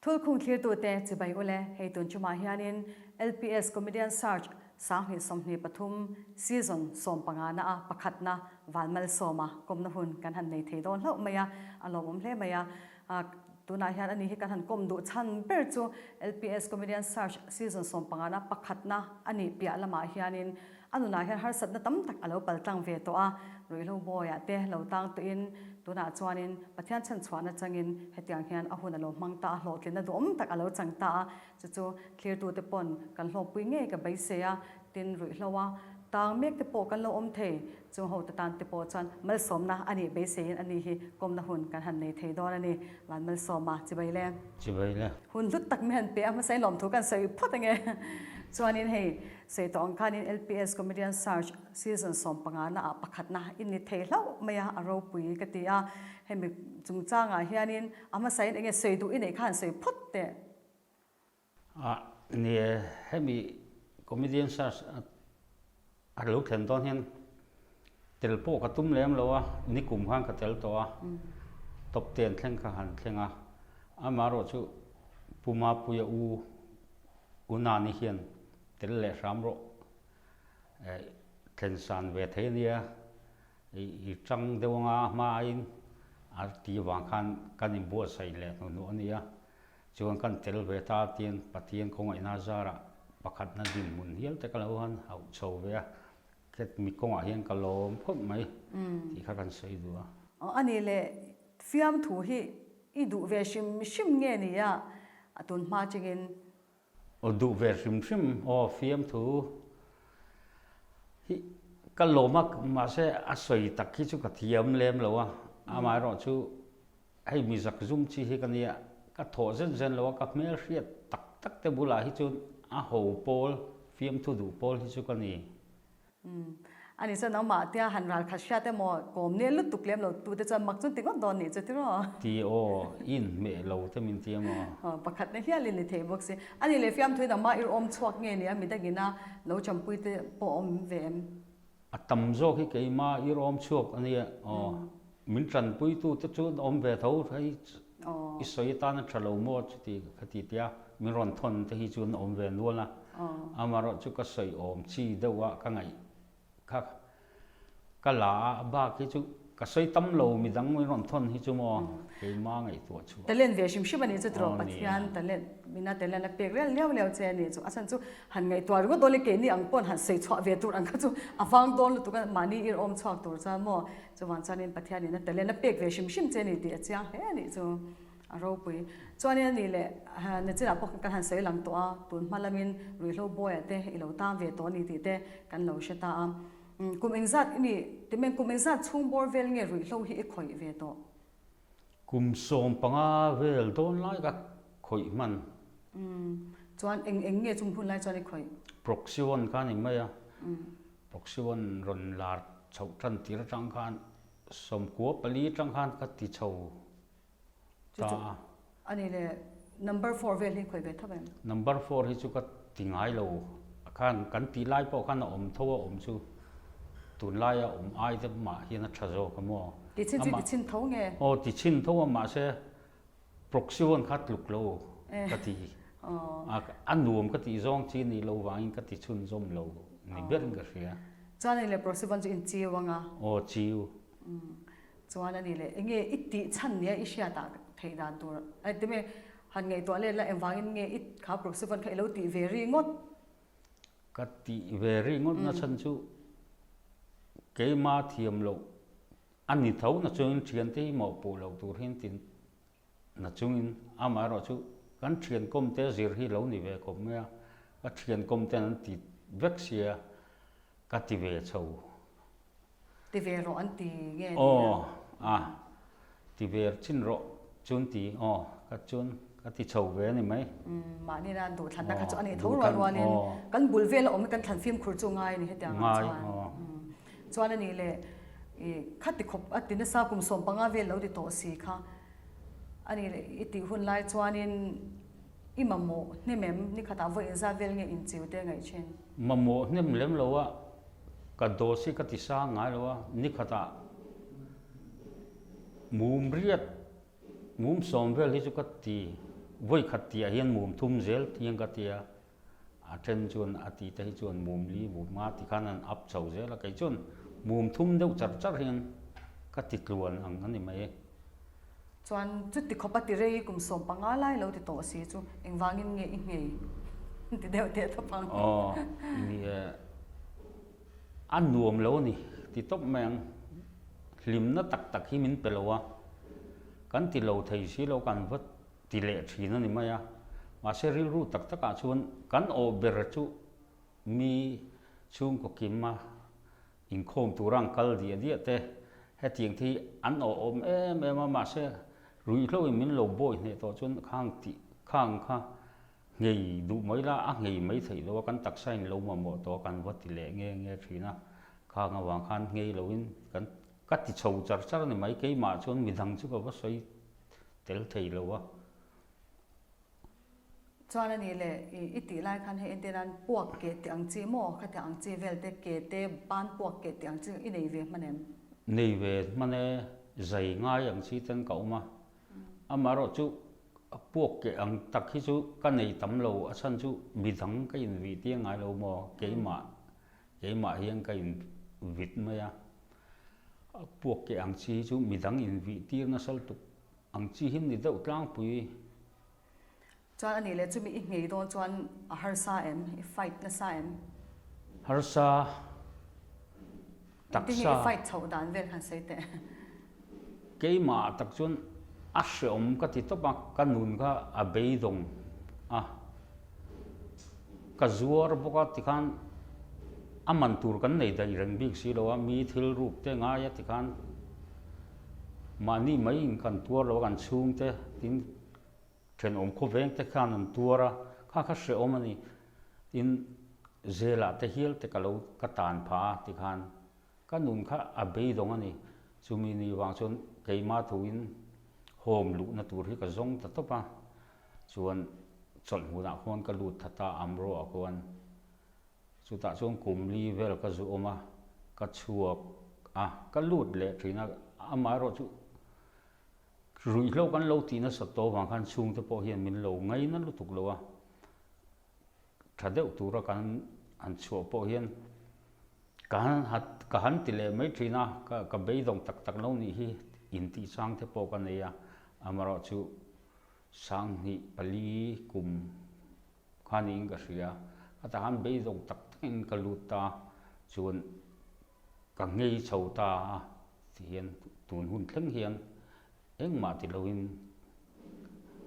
Thulkhung thlirtute chibai ule, hei tun chumah hianin LPS Comedian Search 2023 Season 15 na a pakhatna Vanmalsawma kawmna hun kan han nei thei dawn hlauh mai a, a lawmawm hle mai a. Tunah hian ani hi kan han kawm duh chhan ber chu LPS Comedian Search Season 15 na pakhatna a nih piah lamah hianin a nunah hian harsatna tam tak a lo pal tlang ve tawh a, ruihhlo bawiah te lo tang tawhin tunah chuanin Pathian chhanchhuahna changin hetiang hian a hun a lo hmang ta a, hlawhtlinna duhawm tak a lo chang ta a, chu chu thlirtute pawn kan hlawkpui ngei ka beisei a, tin ruihhlo a tang mek te pawh kan lo awm thei, chung ho te tan te pawh chuan malsawmna a nih beiseiin a ni hi kawmna hun kan han nei thei dawn a ni, van malsawma chibai le. Chibai le. Hun hlut tak mai han pe a, hmasa in lawmthu kan sawi phawt ange. Chuanin hei sawi tawh ang khanin LPS Comedian Search Season 15 na ah pakhatna in ni thei hlauh mai a, a ropui ka ti a. Hemi chungchangah hianin a hmasa in enge sawi duh i neih kha han sawi phawt teh. A ni e, hemi Comedian Search a lo thlen dawn hian tel pawh ka tum lem lo a, nikum khan ka tel tawh a, top ten thleng kha han thleng a, amaherawh chu Pu Mapuia u U Nani hian tel leh hram rawh thlen san ve thei a nia, i tang deuh anga hmain a ti vang khan kan inbuatsaih leh hnuhnuh a nia. Chuan kan tel ve ta tiin Pathian khawngaihna zarah pakhatna dinhmun hial te ka lo han hauh chho ve a, mi kawngah hian ka lawm khawp mai tih kha kan sawi duh a. A nih leh fiamthu hi i duh ve hrim hrim nge ni a, a tun hma chingin. Aw duh ve hrim hrim aw fiamthu hi ka lawm a mahse a sawi tak hi chu ka thiam lem lo a, amaherawhchu Hei mi zak zum chi hi ka nia, ka thawh zen zen lo a, ka hmel hriat tak tak te bulah hi chuan a ho pawl, fiamthu duh pawl hi chu ka ni. Umm, ani chuan nangmah tia han ral khat hriat emaw kawm nel lutuk lem lo tu te chuan mak chuan ti ngawt dawn nih chu tiraw? Ti aw, i inhmeh lo te min ti emaw? Aw, pakhat na hial in ni thei bawk si. Ani leh fiamthu hi nangmah irhawm chhuak nge ni a, midangin a lo champui te pawh awm ve em? A tam zawk hi keimah i rawm chhuak a nia aw. Min tanpuitu te chu an awm ve tho hei i sawi atan a tha lo maw chuti ka ti tia min rawn thawn te hi chu an awm ve nual a. Amaherawh chu ka sawi awm chi deuh a ka ngaih kha ka la a, a bak hi chu ka sawi tam lo midang min rawn thawn hi chu maw keimah ngaihtuah chhuah. Talent ve hrim hrim a nih chu tiraw Pathian talent mina talent a pek rial liau liau che a nih chu a chhan chu Han ngaihtuah ringawt dawn i keini ang pawn han sawi chhuah ve tur ang kha chu a vang dawn lutuk a, mahni ir awm chhuak tur chuan maw chuvang chuanin Pathianin a talent a pek ve hrim hrim che a ni tih a chiang hle a nih chu a ropui. Chuanin a nih leh nachinah pawh kan han sawi lang tawh a, tun hma lamin ruihhlo bawiah te i lo tan ve tawh a ni tih te kan lo hre ta a. Kum engzat i nih ti mai kum engzat chhung bawr vel nge ruihhlo hi i khawih ve tawh? Kum 15 vel dawn lai ka khawih hman. Umm chuan eng eng nge chung hun lai chuan i khawih? Proxy one kha a ni mai a, proxy one rawn lar chhoh tan tir atang khan 94 atang khan ka ti chho ta a. A ni le, number four vel hi khawih ve tho em? Number four hi chu ka ti ngai lo, khan kan tih lai pawh khan a awm tho a awm chu tunlai a awm ai te mah hian a tha zawk a maw? Ti chhin chu ti chhin tho nge? Aw ti chhin tho a mahse proxy one kha tluk lo ka ti. A nuam ka tih zawng chi ni lo vangin ka ti chhunzawm lo ni berin ka hria. Chuan a ni le proxy one chu in chiu anga? Aw chiu. Chuan a ni le, enge i tih chhan nia i hriat ah theih dan tur a ti mai, han ngaihtuah let la engvangin nge i kha proxy phone kha i lo tih ve ri ngawt? Ka tih ve ri ngawt na chhan chu keima thiam loh a ni tho na chungin thiante hi mawhpuh loh tur hian tin Na chungin amaherawh chu kan thian kawm te zir hi lo ni ve khawp mai a, ka thian kawm ten an ti vek sia ka ti ve chho. Ti ve rawh an ti nge ni a? Aw a, ti ve chin rawh chuan ti aw ka chuan ka ti chho ve a ni mai. Umm mahni na duhthlanna kha chu a nih tho rual rualin kan bul vel a awm hi kan thlan fimkhur chu ngai a ni hetiang ah chuan. Ngai aw. Chuan a nih leh i khati khawp a ti nasa kum 15 vel lo ti tawh si kha a nih leh i tih hun lai chuanin i mamawh hnem em? Ni khatah vawi inzat vel nge inchiu te ngaih thin? Mamawh hnem lem lo a, ka dose hi ka ti sang ngai lo a, ni khatah mum riat mum sawm vel hi chu ka ti. Vawi khat tihah hian mum thum zel hian ka tia, a then chuan a tih te hi chuan mum li mum nga ti khan an up chho zel a, kei chuan mum thum deuh char char hian ka ti tluan ang a ni mai. Chuan chuti khawp a ti rei kum 15 lai lo ti tawh si chu engvangin nge i nghei ti deuh teh tawp ang. Aw ni e, a nuam lo a ni ti tawp mai ang, hlimna tak tak hi min pe lo a, kan ti lo thei si lo kan va ti leh thin a ni mai a, mahse rilru tak takah chuan kan awh ber chu mi chhungkaw kim a Inkhawm tura an kal diah diah te, hetiang te hi an awhawm em em a, mahse ruihhlo in min lo bawi hneh tawh chuan khang tih khang kha nghei duh mai la, a nghei mai theih lo a, kan taksa in lo mamawh tawh a, kan va ti leh nge nge thin a, khang avang khan nghei lo in kan ka ti chho char char a ni mai, keimah chuan midang chu ka va sawi tel thei lo a. Chuan a nih leh i tih lai khan hei entir nan puak keh tih ang chi maw khatiang ang chi vel te ke te ban puak keh tih ang chi i nei ve hman em? Nei ve hman e, zai ngai ang chi ten ka awm a, amaherawh chu puak keh ang tak hi chu ka nei tam lo, a chhan chu midang ka invih tir ngai lo maw, keimah keimah hian ka invit mai a, puak keh ang chi hi chu midang invih tir nasa lutuk ang chi hi ni deuh tlangpui. Chuan a nih leh chumi i nghei dawn chuan a harsa em? I fight nasa em? Harsa taksa. Engtin nge i fight chhoh dan vel khan sawi teh? Keimah tak chuan a hreawm ka ti tawp a, ka nun kha a beidawng a, ka zuar bawk a tikhan a man tur kan nei daih reng bik si lo a, mi thil ruk te ngai a tikhan mahni mai in kan tuar lo a, kan chhungte tin Thenawm khawveng te khan an tuar a, kha kha hrehawm a ni. Tin, zelah te hial te ka lo ka tan phah a tikhan ka nun kha a beidawng a ni. Chumi ni vang chuan keimah thuin home luhna tur hi ka zawng ta tawp a, chuan chawlh hmunah khuan ka lut tha ta Amro ah khuan. Chutah chuan kum li vel ka zu awm a, ka chhuak a, ka lut leh thin a, amaherawh chu Ruihhlo kan lo tih nasat tawh avang khan chhungte pawh hian min lo ngaina lutuk lo a, tha deuh tura kan han chhuah pawh hian ka han ka han ti leh mai thin a, ka ka beidawng tak tak lo nih hi intih chang te pawh ka nei a, amaherawh chu sanghnih pali kum kha niin ka hria, ka tah khan beidawng tak takin ka lut ta chuan Ka ngei chho ta a ti hian tun hun thleng hian engmah ti loin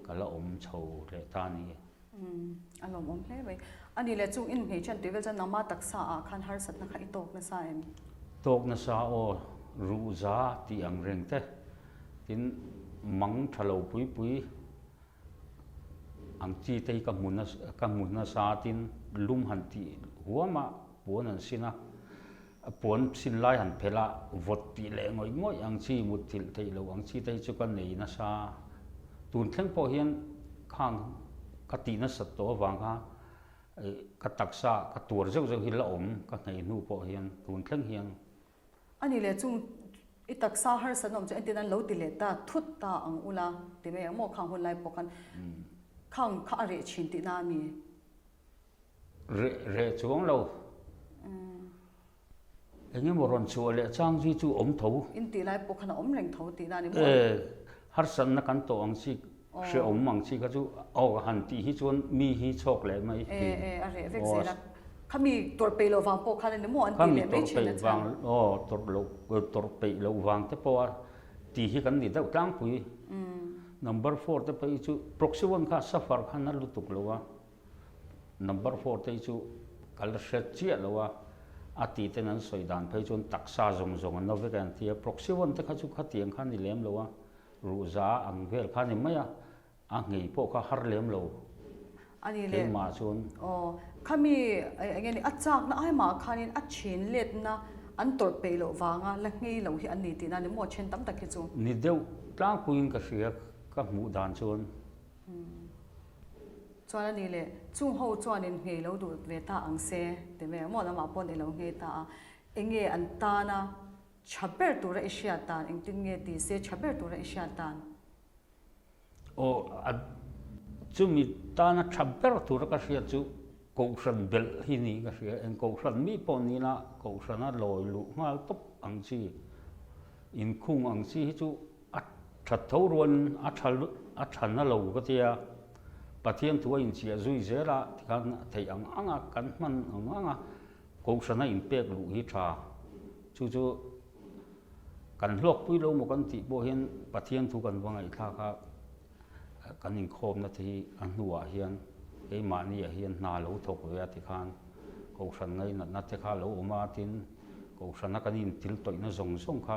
ka la awm chho leh ta a ni. Umm a lawmawm hle mai. A nih leh chung in hmeichhe an tui vel chuan nangma taksa ah khan harsatna kha i tawk nasa em? Tawk nasa aw, ruh za tih ang reng te, tin mang tha lo pui pui Ang chi te hi ka hmu nasa ka hmu nasa tin lum han tih huam a puan an sin a, puan sin lai han phelh a vawt tih leh ngawih ngawih ang chi mut thilh theih loh ang chi te hi chu ka nei nasa. Tun thleng pawh hian khang ka tih nasat tawh avang kha ka taksa ka tuar zeuh zeuh hi la awm ka hneih hnu pawh hian tun thleng hian. A ni leh chung i taksa harsatna awm chu entin an lo ti leh ta thut ta ang ula ti mai ang maw khang hun lai pawh khan khang kha a reh thin tihna a mi? Reh reh chuang lo. Eng emaw rawn chhuah leh chang chi chu awm tho. In tih lai pawh khan a awm reng tho tihna a ni maw? E, harsatna kan tawh ang chi, hrehawm ang chi kha chu aw han tih hi chuan mi hi chhawk leh mai thin. E, e, a reh vek zel a. Khami tawrh peih loh vang pawh khan a ni maw an tih leh mai thin a chhan. Khami tawrh peih vang, aw tawrh loh, tawrh peih loh vang te pawh a tih hi kan ni deuh tlangpui. Number four te pawh hi chu proxy one kha suffer khan a lutuk lo a, number four te hi chu ka la hre chiah lo a, a tih ten an sawi dan phei chuan taksa zawng zawng an la vek a an ti a, proxy one te kha chu khatiang kha a ni lem lo a, ruhza ang vel kha a ni mai a. A nghei pawh kha har lem lo. A ni le. Keimah chuan. Aw, khami eng nge ni, a chakna ai mah khanin a chhin letna an tawrh peih loh vanga la nghei lo hi an ni tihna a ni maw then tam tak hi chu. Ni deuh tlangpuiin ka hria ka hmuh dan chuan. Chuan a ni le, chung ho chuanin nghei lo duh ve ta ang se ti mai ang maw lamah pawn i lo nghei ta a, eng nge an tana tha ber tura i hriat dan, engtin nge ti se tha ber tura i hriat dan. Aw, a Chumi tana tha ber tura ka hriat chu Kohhran belh hi niin ka hria. Eng Kohhran mi pawh ni ila Kohhrana lawi luh nghal tawp ang chi, inkhung ang chi hi chu a that tho rualin a tha a tha na lo ka tia. Pathian thu a inchiah zui zel a tikhan a theih ang ang a, kan hman ang ang a Kohhrana inpek luh hi tha. Chu chu kan hlawkpui lo maw kan tih pawh hian Pathian thu kan va ngaihthlak a. Kan inkhawmna te hi a hnuah hian keimahniah hian hna lo thawk ve a tikhan Kohhran ngainatna te kha lo awm a, tin Kohhrana kan intil tawihna zawng zawng kha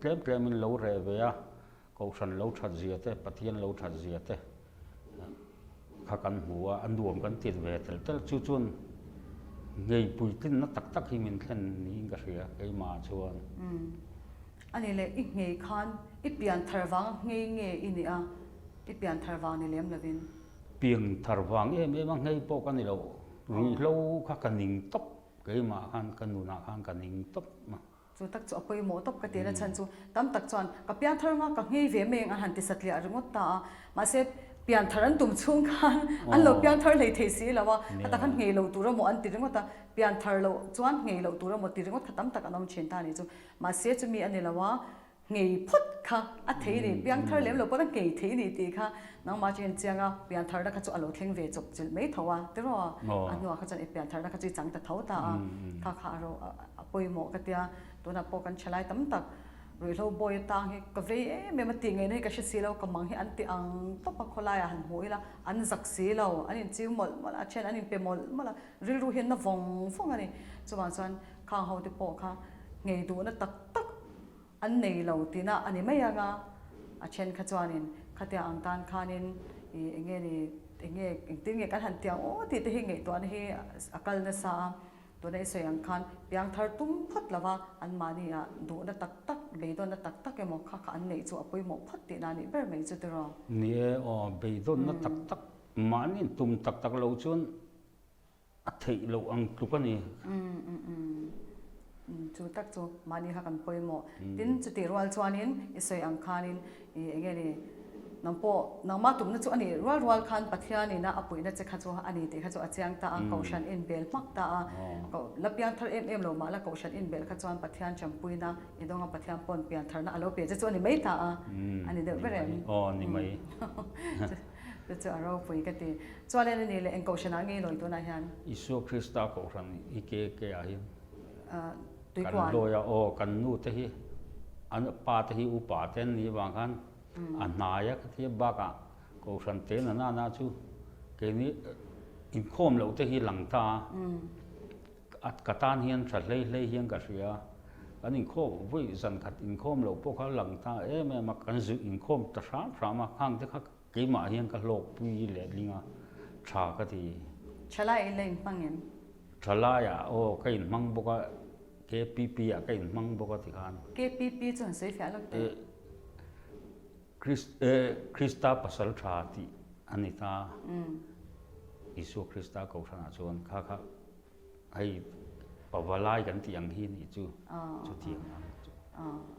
tlem tlemin lo reh ve a, Kohhran lo that zia te, Pathian lo that zia te kha kan hmu a, a nuam kan tit ve tel tel. Chu chuan ngei puitlinna tak tak hi min thlen niin ka hria keimah chuan. A ni leh, i nghei khan i pian thar vang nghei nge i nih a, i pian thar vang ni lem lovin. Pian thar vang em em a nghei pawh ka ni lo, ruihhlo kha ka ning tawp, keimah khan ka nunah khan ka ning tawp a. Chu tak chu a pawimawh tawp ka ti na chhan chu tam tak chuan ka pian thar anga ka nghei ve mai ang an han ti satliah ringawt ta a, mahse pian thar an tum chhung khan an lo pian thar hlei thei si lo a, khata khan nghei lo tur emaw an ti ringawt a, pian thar loh chuan nghei loh tur emaw ti ringawt kha tam tak an awm thin ta a nih chu. Mahse chumi a ni lo a, nghei phawt kha a thei ni, piangthar lem lo pawn a nghei thei ni tih kha nangmah chu en chiang a, piantharna kha chu a lo thleng ve chawp chilh mai tho a, tiraw? A hnuah kha chuan i piantharna kha chu i chang ta tho ta a, kha kha a ro a pawimawh ka tia, tunah pawh kan thalai tam tak ruihhlo bawi atang hi ka vei em em a tih ngaihna hi ka hre si lo, ka mang hi an ti ang tawp a, khawlaiah han hmu ila an zak si lo, an inchiu mawlh mawlh a, a then an inpe mawlh mawlh a, rilru hi an na vawng vawng a ni, chuvang chuan khang ho te pawh kha nghei duhna tak tak an nei lo tihna a ni mai ang a, a then kha chuanin khatia ang tan khanin ih eng nge ni eng nge engtin nge kan han ti ang aw tih te hi ngaihtuahna hi a kal nasa a, tuna i sawi ang khan piang thar tum phawt lo va anmahni ah duhna tak tak beidawnna tak tak emaw kha kha an neih chu a pawimawh phawt tihna a nih ber mai chu tiraw. Ni e aw, beidawnna tak tak mahni tum tak tak lo chuan A theih loh ang tluk a ni. Umm chu tak chu mahni kha kan pawimawh. Tin chutih rual chuanin i sawi ang khanin i enge ni nang pawh nangmah tumna chu a nih rual rual khan Pathianin a a puihna che kha chu a ni tih kha chu a chiang ta a, Kohhran inbel hmak ta a, la piang thar em em lo mah la Kohhran inbel kha chuan Pathian tanpuina i dawnga Pathian pawn pian tharna a lo pe che chu a ni mai ta a, a ni deuh ber em? Aw ni mai. Chu chu a ropui ka ti. Chuan en a nih leh eng kohhranah nge i lawi tunah hian? Isua Krista kohhran i ke ke ah hian kan lawi a, aw kan nu te hi an pa te hi upa te an nih avang khan a hnai a ka ti a, bakah kohhran te na na na chu keini inkhawm loh te hi lang ta a, ka tan hian tha hlei hlei hian ka hria, kan inkhawm vawi zan khat inkhawm loh pawh kha lang ta em em a, kan zu inkhawm ta hram hram a, khang te kha Keimah hian ka hlawkpui letling a, tha ka ti. Thalai in la inhmang em? Thalaiah aw ka inhmang bawk a, KPP ah ka inhmang bawk a ti khan. KPP chu han sawi fiah lawk teh. Krista pasal tha tih a ni ta. Isua Krista Kohhranah chuan kha kha. Hei pavalai kan tih ang hi nih chu chutiang ang chu.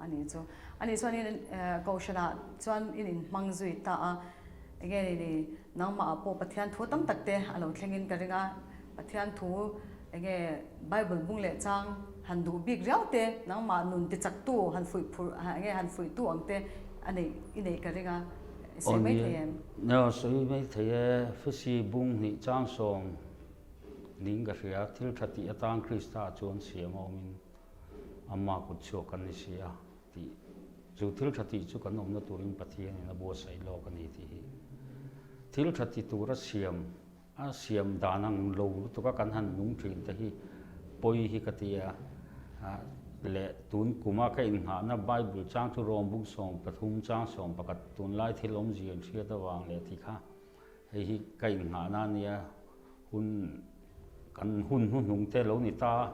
A nih chu. A nih chuan in Kohhranah chuan in inhmang zui ta a, enge ni ni nangmah ah pawh Pathian thu tam tak te a lo thleng in ka ring a, Pathian thu enge Bible bung leh chang han duh bik riau te nangmah nun ti chak tu han fuih phurh enge han fuih tu ang te a neih i neih ka ring a, i sawi mai thei em? Aw sawi mai thei e, Fisi bung hnih chang sawm. Ning ka hria, thil tha tih atan Krista chuan siam a awmin Ama kut chhuak kan ni si a tih. Chu thil tha tih chu kan awmna turin Pathianin a buatsaih lawk a ni tih hi. Thil tha ti tura siam, a siam dan ang lo lutuk a kan han nung thin te hi pawi hi ka ti a. Leh tun kuma ka innghahna Bible chang chu Rom bung 13 chang 11 tunlai thil awmzia inhriat avang leh tih kha Hei hi ka innghahna a nia, hun kan hun hnuhnung te lo ni ta,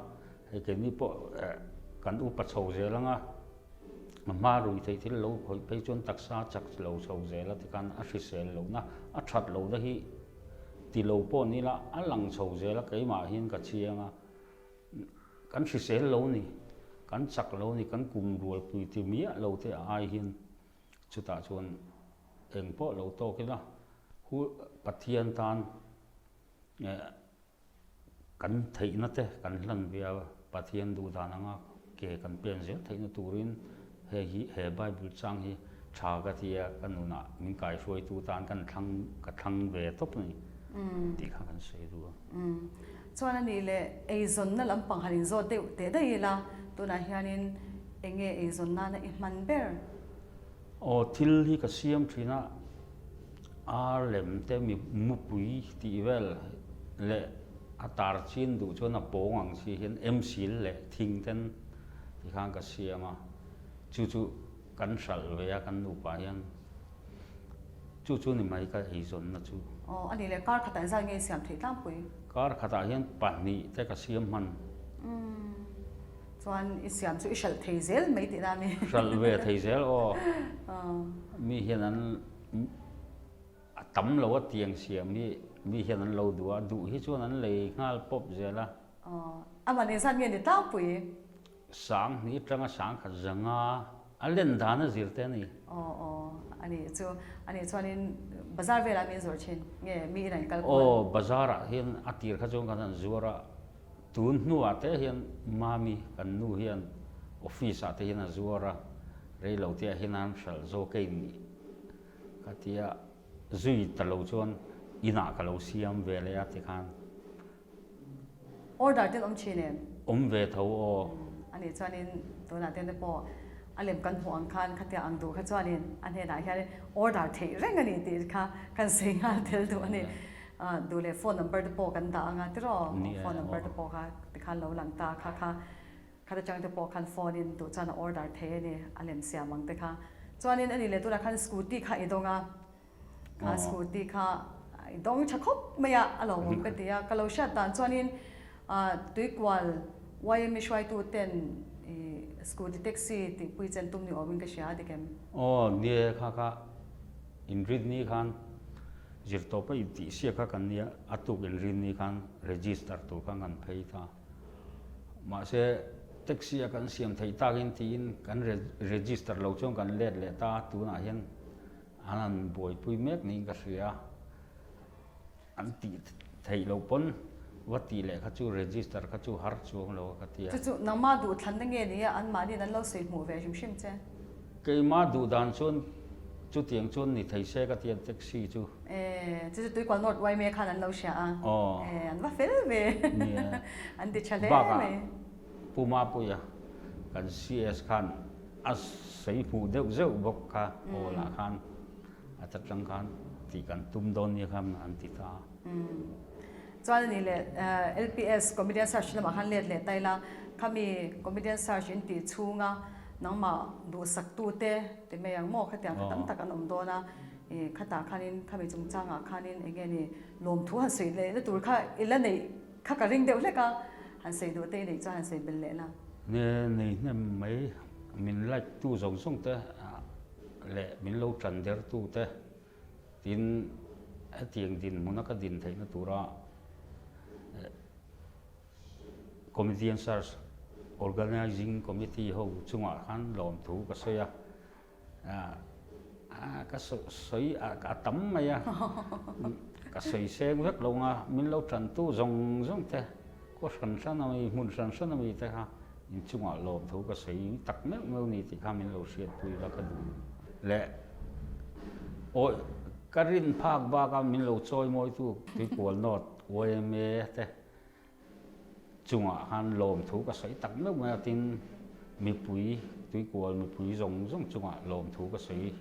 hei keini pawh kan upa chho zel ang a, a hma rui theih thil lo khawih phei chuan taksa chak lo chho zel a tikhan a hrisel lohna, a that lohna hi ti lo pawh ni ila a lang chho zel a, keimah hian ka chiang a, kan hrisel lo ni, kan chak lo ni, kan kum rualpui ti miah lo te ai hian chutah chuan. Eng pawh lo tawk ila, Pathian tan Kan theihna te kan hlan ve a, Pathian duh dan anga ke kan pen zel theihna turin hei hi he Bible chang hi tha ka ti a, ka nunah min kaihruaitu tan kan thlang ka thlang ve tawp a ni tih kha kan sawi duh a. Chuan a nih leh eizawnna lampang han inzawt deuh teh daih ila, tunah hianin eng nge eizawn nana i hman ber? Aw thil hi ka siam thin a. Ar lem te mi mupui tih vel leh a tar chin duh chuan a pawng ang chi hian emsil leh thing ten tikhan ka siam a, chu chu kan hralh ve a kan nupa hian chu chu ni mai ka eizawnna chu. Aw a nih leh kar khatah zan nge siam theih tlangpui? Kar khatah hian pahnih te ka siam hman. Umm chuan i siam chu i hralh thei zel mai tihna a mi? Hralh ve thei zel aw. Mi hian an A tam lo a tiang siam hi mi hian an lo duh a, duh hi chuan an lei nghal pawp zel a. Aw, a man engzat nge ni tlangpui? Sang hnih atanga sang khat zanga a len dan a zir te a ni. Aw aw, a nih chu, a nih chuanin bazar velah mi an zawrh thin nge mi in an kal kual? Aw, bazar ah hian a tir kha chuan kan han zuar a, tun hnuah te hian mami kan nu hian office ah te hian a zuar a, rei lo te ah hian an hralh zawk e in nih. Ka ti a, zui ta lo chuan inah ka lo siam ve leh a tikhan. Order ten awm thin em? Awm ve tho aw. A nih chuanin tunah te pawh a lem kan hmuh ang khan khatia ang duh kha chuanin a hnenah hian order theih reng a ni tih kha kan sawi nghal tel duh a ni. Duh leh phone number te pawh kan dah ang a tiraw? Phone number te pawh kha tikhan lo lang ta kha kha. Khat atang te pawh khan phone in duh chuan a order thei a ni, a lem siam ang te kha. Chuanin a ni leh tunah khan scooty kha i dawng a, kha scooty kha i dawng tha khawp mai a, a lawmawm ka ti a. Ka lo hriat dan chuanin Tuikual YME hruaitu ten i scooty taxi tihpui chen tum ni awmin ka hria a dik em? Aw nie kha kha inrinni khan zirtawpa intihsiak kha kan nia, a tuk inrinni khan register tur khan kan phei ta. Mahse, taxi a kan siam theih takin tiin kan register lo chuan kan let leh ta a, tunah hian an han buaipui mek niin ka hria. An tih theih loh pawn va tih leh kha chu register kha chu har chuang lo a ka ti a. Chu chu nangmah duh thlanna nge ni a, anmahniin an lo sawi hmuh ve hrim hrim che? Keimah duh dan chuan chutiang chuan ni thei se ka ti a taxi chu. E, chu chu Tuikual North YMA khan an lo hria a. Aw. E, an va fel ve. Ni e. An ti tha hle mai. Bakah Pu Mapuia kan CS khan a sawi hmuh deuh zeuh bawk kha aw lah khan a ta tang khan tih kan tum dawn nia khan an ti ta a. Chuan a nih leh LPS Comedian Search lamah khan let leh ta ila, khami Comedian Search in tih chhunga nangmah duhsaktute ti mai ang maw khatiang kha tam tak an awm dawn a. I khatah khanin khami chungchangah khanin eng nge ni lawmthu han sawi leh na tur kha i la neih kha ka ring deuh hlek a, han sawi duh te i neih chuan han sawi bel leh la. Nge nei hnem mai min like tu zawng zawng te leh min lo tan der tu te tin hetiang dinhmuna ka din theihna tura Comedian Search Organising Committee ho chungah khan lawmthu ka sawi a. Ka sawi a tam mai a, ka sawi seng vek lo nga, min lo tantu zawng zawng te, khaw hran hran a mi, hmun hran hran a mi te kha inchungah lawm tho ka sawi tak meuh meuh ni tih kha min lo hriatpui la ka duh leh awi ka rin phak bak a min lo chawi mawitu Tuikual North yma te Chungah khan lawmthu ka sawi tak meuh mai a, tin mipui, tuikual mipui zawng zawng chungah lawmthu ka sawi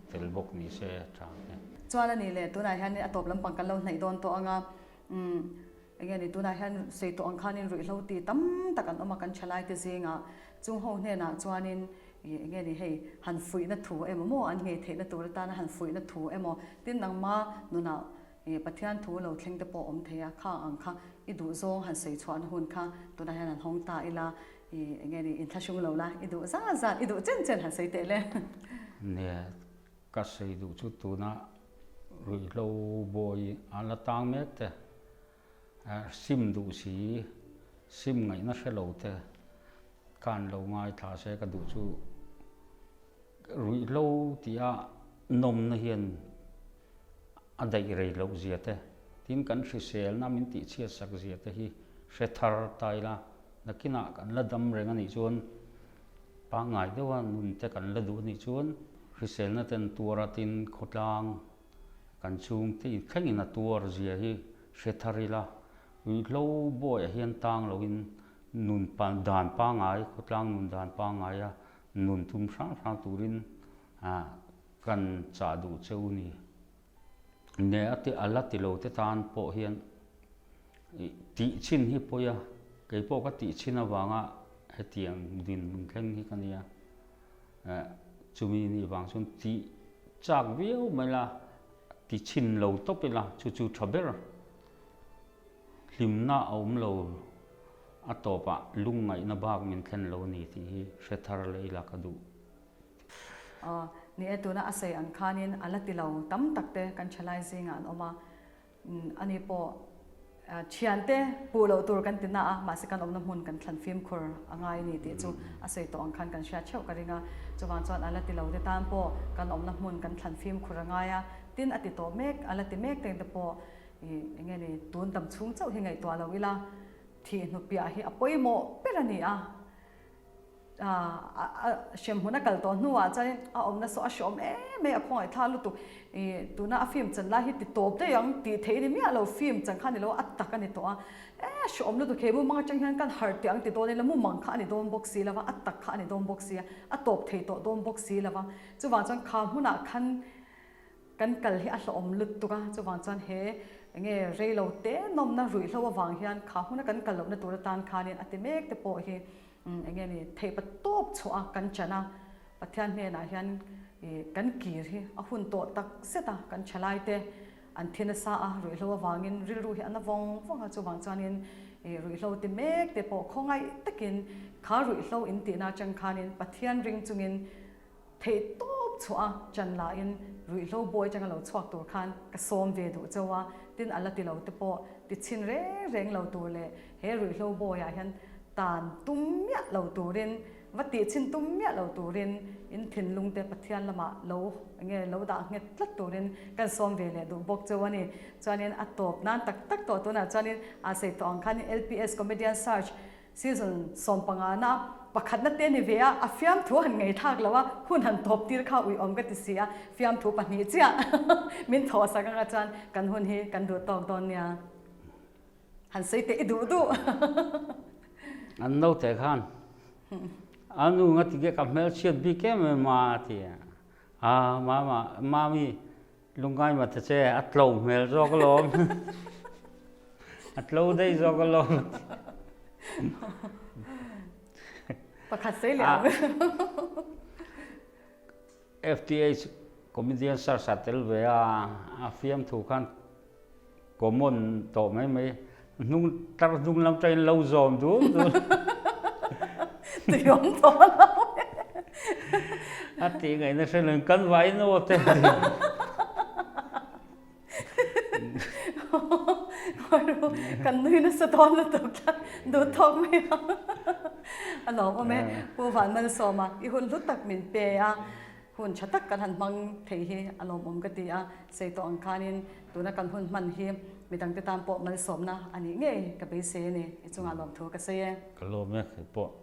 tel bawk ni se tha e. Chuan a nih leh tunah hian a tawp lampang kan lo hnaih dawn tawh ang a, umm enge ni tunah hian sawi tawh ang khanin ruihhlo ti tam tak an awm a kan thalaite zingah chung ho hnenah chuanin ih enge ni hei han fuihna thu emaw maw an nghei theihna tur atana han fuihna thu emaw tin nangma nunah Ih, Pathian thu lo thleng te pawh awm thei a, kha ang kha i duh zawng han sawi chhuahna hun kha tunah hian han hawng ta ila, ih, eng nge ni, inthlahrung lo la, i duh zat zat, i duh chen chen han sawi teh le. Nia, ka sawi duh chu tuna ruihhlo bawi a la tang mek te, sim duh si, sim ngaihna hre lo te khan lo ngaithla se ka duh chu ruihhlo tia nawmna hian. A daih rei loh zia te, tin kan hriselna min tihchhiat sak zia te hi hre thar ta ila, nakinah kan la dam reng a nih chuan pangngai deuha nun te kan la duh a nih chuan hriselna ten tuar a tin khawtlang kan chhungte thlengin a tuar zia hi hre thar ila, ruihhlo bawiah hian tang loin nun dan pangngai, khawtlang nun dan pangngaia nun tum hrang hrang turin Kan chah duh che u ni. Ne a ti a la ti lo te tan pawh hian ih tih chhin hi pawi a, kei pawh ka tih chhin avanga hetiang dinhmun thleng hi ka nia. Eh chumi nih vang chuan tih chak viau mai la, ti chhin lo tawp ila chu chu tha ber. Hlimna a awm lo a tawpah lungngaihna bak min thlen lo ni tih hi hre thar leh ila ka duh. Aw, ni e, tuna a sawi ang khanin a la ti lo tam tak te kan thalai zingah an awm a, ani pawh thiante puh loh tur kan ti na a, mahse kan awmna hmun kan thlan fimkhur a ngai a ni tih chu a sawi tawh ang khan kan hriat theuh ka ring a, chuvang chuan a la ti lo te tan pawh kan awmna hmun kan thlan fimkhur a ngai a, tin a ti tawh mek, a la ti mek teng te pawh ih eng nge ni tun dam chhung chauh hi ngaihtuah lo ila thih hnupiah hi a pawimawh ber a ni a. A hremhmun a kal tawh hnuah chuanin a awmna saw a hreawm em mai a khawngaih thla lutuk. Ih tuna a film chan lai hi ti tawp daih ang tih theih a ni miah lo film chan kha a ni lo a tak a ni tawh a. E hreawm lutuk he mumang atang hian kan harh teh ang ti dawn ila mumang kha a ni dawn bawk si lo va a tak kha a ni dawn bawk si a a tawp thei tawh dawn bawk si lo va. Chuvang chuan kha hmunah khan Kan kal hi a hlawhawm lutuk a, chuvang chuan he enge reilo te nawmna ruihhlo avang hian kha hmuna kan kal lohna tur atan khanin a ti mek te pawh hi enge ni theihpa tawp chhuah a kan chan a, Pathian hnenah hian kan kir hi a hun tawh tak zet a, kan thalai te an thi nasa a, ruihhlo avangin rilru hi a na vawng vawng a, chuvang chuanin ruihhlo ti mek te pawh khawngaih takin kha ruihhlo in tihna atang khanin Pathian ring chungin Theih tawp chhuah a chan lahin ruihhlo bawi atanga lo chhuak tur khan ka sawm ve duh chauh a, tin a la ti lo te pawh ti chhin reng reng lo tur leh he ruihhlo bawiah hian tan tum miah lo turin va tih chhin tum miah lo turin in thinlung te Pathian lamah lo enge lo dah nghet tlat turin kan sawm ve leh duh bawk chauh a ni. Chuanin a tawp nan tak tak tawh tunah chuanin a sei tawh ang khanin LPS Comedian Search Season 15 na pakhatna te ni ve a, a fiamthu han ngaihthlak lo a, hun han tawp tir kha uiawm ka ti si a, fiamthu pahnih chiah min thawh sak anga chuan kan hun hi kan duh tawk dawn nia. Han sawi teh i duh duh. An naute khan a nu nga tige ka hmelchhiat bik em em a a ti a, a mama mami Lungngai mah ta che, a tlo hmel zawk alawm. A tlo daih zawk alawm. Pakhat sei leh ang. FTH comedian search ah tel ve a, a fiamthu khan common tawh mai mai. Hnung tar hnung lam tangin lo zawm dul dul. Tuiawm tawh lo. A tih ngaihna hre lo in kan vai no te. Kan nui nasa dawn lutuk tlat duh thawk mai ang. A lawm awm e Pu Vanmalsawma i hun hlu tak min pe a. Hun tha tak kan han hmang thei hi a lawmawm ka ti a, sei tawh ang khanin tuna kan hun hman hi midangte tan pawh malsawmna a nih ngei ka beisei a ni. I chungah lawmthu ka sawi e. Ka lawm e, kei pawh.